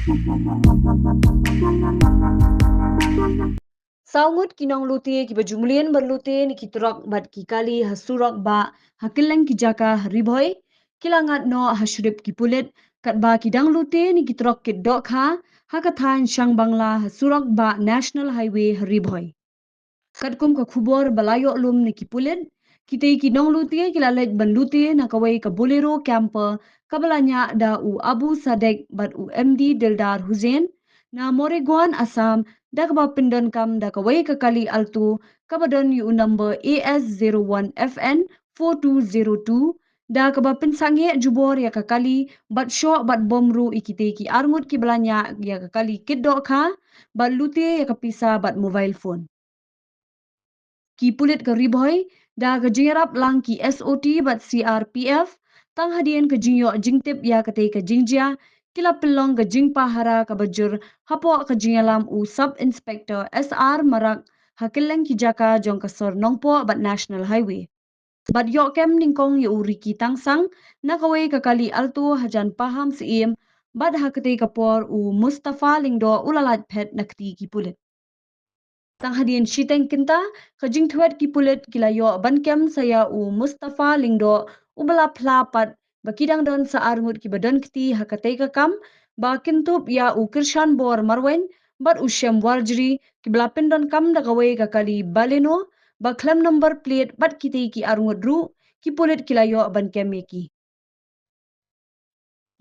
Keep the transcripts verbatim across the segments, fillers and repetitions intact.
Saw ngut ki nonglute kiba ju mlien ban lute na ki trok bad ki kali ha surok bah ha kylleng ki jaka ha Ri Bhoi ki la ngat noh ha shrip ki pulit, katba ki dang lute na ki trok kit dohkha ha ka thaiñ Shangbangla ha surok bah National Highway ha Ri Bhoi. Katkum ka khubor ba la ïoh lum na ki pulit, kitei ki nonglute ki la leit ban lute na kawei ka Bolero Camper kaba la ñiah da u Abu Sadek bad u M D Dildar Hussain na Moriguan, Assam, da kaba pyndonkam da kawei ka kali Alto kaba don ïa u number A S zero one F N four two zero two, da kaba pynsangeh jubor ïa ka kali bad shoh bad bom ruh ïa kitei ki arngut kiba la ñiah ïa ka kali kit dohkha bad lute ïa ka pisa bad mobile phone. Ki pulit ka Ri Bhoi, da ka jingïarap lang ki S O T bad C R P F, tang hadien ka jingïoh jingtip ïa katei ka jingjia, ki la pynlong ka jingpahara kaba jur hapoh ka jingïalam u Sub Inspector S R Marak ha kylleng ki jaka jong ka sor Nongpoh bad National Highway. Bad ïoh kem nyngkong ïa u Ricky Tangsang na kawei ka kali Alto hajan Pahamsyiem, bad ha katei ka por u Mustafa Lyngdoh u la lait phet na kti ki pulit. Tang hadien shiteng kynta, ka jingthwet ki pulit ki la ïoh ban kem sa ïa u Mustafa Lyngdoh uba la phla pat ba ki dang don sa arngut kiba don kti ha katei ka kam, ba kyntup ïa u Kyrshanbor Marwein bad u Shem Warjri kiba la pyndonkam da kawei ka kali Baleno ba khlem number plate bad kitei ki arngut ruh ki pulit ki la ïoh ban kem ïa ki.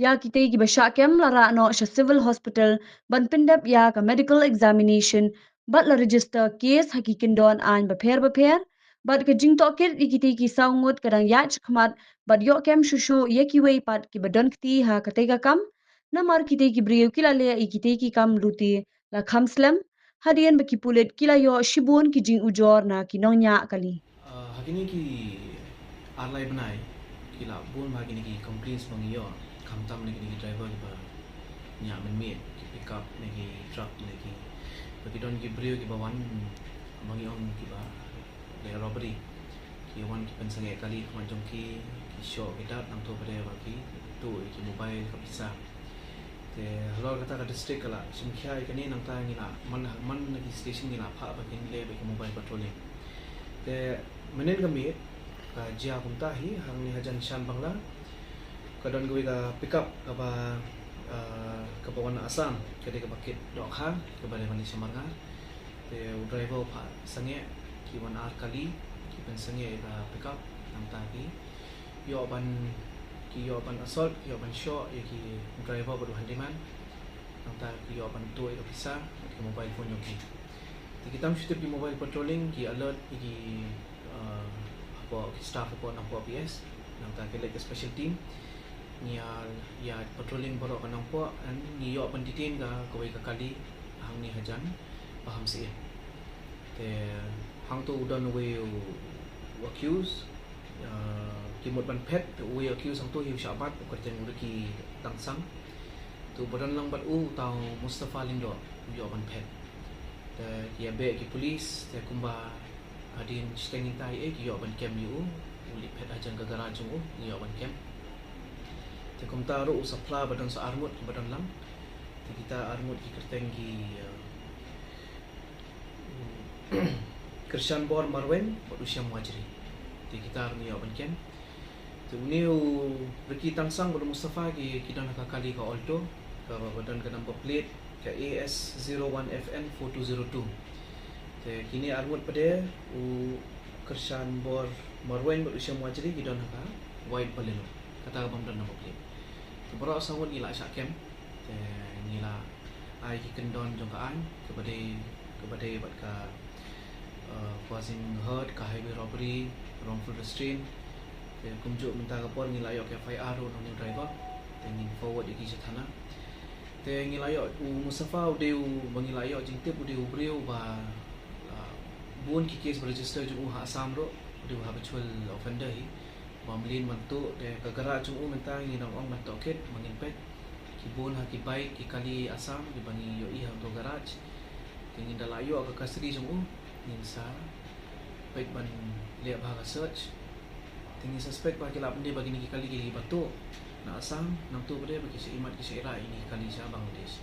Ïa kitei kiba shah kem la rah noh sha Civil Hospital ban pyndep ïa ka medical examination bad la register case ha ki kyndon aiñ bapher bapher, bad ka jingtohkit ïa kitei ki saw ngut ka dang ïaid shakhmat bad ïoh kem shuh shuh ïa kiwei pat kiba don kti ha katei ka kam, namar kitei ki briew ki la leh ïa kitei ki kam lute la kham slem, hadien ba ki pulit ki la ïoh shibun ki jingujor na ki nongñiah kali. Ah, ha kine ki ar lai bnai ki la bun bha kine ki complaints ba ngi ïoh, khamtam na kine ki driver kiba ñiah mynmiet, ki pickup ne ki truck ne ki, ba ki don ki briew kiba wan ba ngi ong kiba leh robbery. Ki wan ki pynsangeh kali ha khmat jong ki, ki shoh ki dat, nangta pat de ba ki tuh ïa ki mobile, ka pisa. Te halor kata ka district ka la shim khia ïa kane, nangta ngi la man, man na ki station ngi la phah ba kin leh bad ki mobile patrolling. Te mynnin ka miet ka jia kumta hi, hangne hajan Shanbangla ka don kawei ka pickup kaba, ah, kaba wan na Assam, ka dei kaba kit dohkha, kaba dei ban leit sha Marngar. Te u driver u phah sangeh, ki wan ar kali, ki pynsangeh ïa ka pickup, nangta ki ïoh ban, ki ïoh ban assault, ki ïoh ban shoh ïa ki driver bad u handyman, nangta ki ïoh ban tuh ïa ka pisa bad ki mobile phone jong ki. Te ki tam shu tip ki mobile patrolling, ki alert ïa ki, uh, hapoh ki staff hapoh Nongpoh P S, nangta ki leit ka special team, ngi ïa, ïa patrolling baroh ka Nongpoh, and ngi ïoh ban detain ka kawei ka kali hangne hajan Pahamsyiem. Te hangto u don uwei u, u accused, uh, ki mut ban phet, te uwei u accused hangto hi u shah bat, u kyrteng u Ricky Tangsang. Te uba don lang bad u, uta u Mustafa Lyngdoh, u ïoh ban phet. Te ki ïa beh ki police, te kumba hadien shiteng mynta hi, eh, ki ïoh ban kem ïa u, u leit phet hajan ka garage jong u, ngi ïoh ban kem. Te kumta ruh u sa phla ba don sa arngut kiba don lang. Te kita arngut ki kyrteng ki, eh, Kyrshanbor Marwein bad u Shem Wajri. Te kita ruh ngi ïoh ban kem. Te une u Ricky Tangsang bad u Mustafa ki, ki don ha ka kali ka Alto, kaba don ka number plate ka A S zero one F N four two zero two. Te kine arngut pat de u Kyrshanbor Marwein bad u Shem Wajri ki don ha ka white Baleno, kata ka bym don number plate. Te baroh saw ngut ngi la shah kem. Te ngi la ai ki kyndon jong ka aiñ, kaba dei, kaba dei bad ka, uh, causing hurt, ka highway robbery, wrongful restraint. Te kumjuh mynta ka por ngi la ïoh ka F I R ruh na une u driver. Te ngin forward ïa ki sha thana. Te ngi la ïoh u Mustafa u dei uba ngi la ïoh jingtip u dei u briew ba, uh, bun ki case ba register jong u ha Assam ruh, u dei u habitual offender hi. Ba mlien ban tuh, te ka garage jong u mynta ngi dang ong ban tohkit, ba ngin peit. Ki bun ha ki bike, ki kali Assam, kiba ngi ïohi ha uto u garage. Te ngin da la ïoh ka custody jong u, ngin sa peit ban leh bha ka search. Te ngi suspect ba ki la pyndep ba kine ki kali kiba tuh. na Assam, nangta pat de ba ki sha imat ki sha ira ïa ine i kali sha Bangladesh.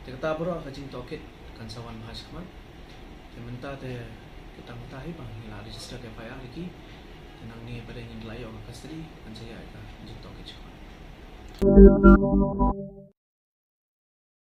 Te kata baroh ka jingtohkit kan sa wan bha shakhmat. Te mynta te kata mynta hi ba ngi la register ka F I R ïa ki. Te nangne pat de ngin da la ïoh ka custody kan sa ïa ka jingtohkit shakhmat.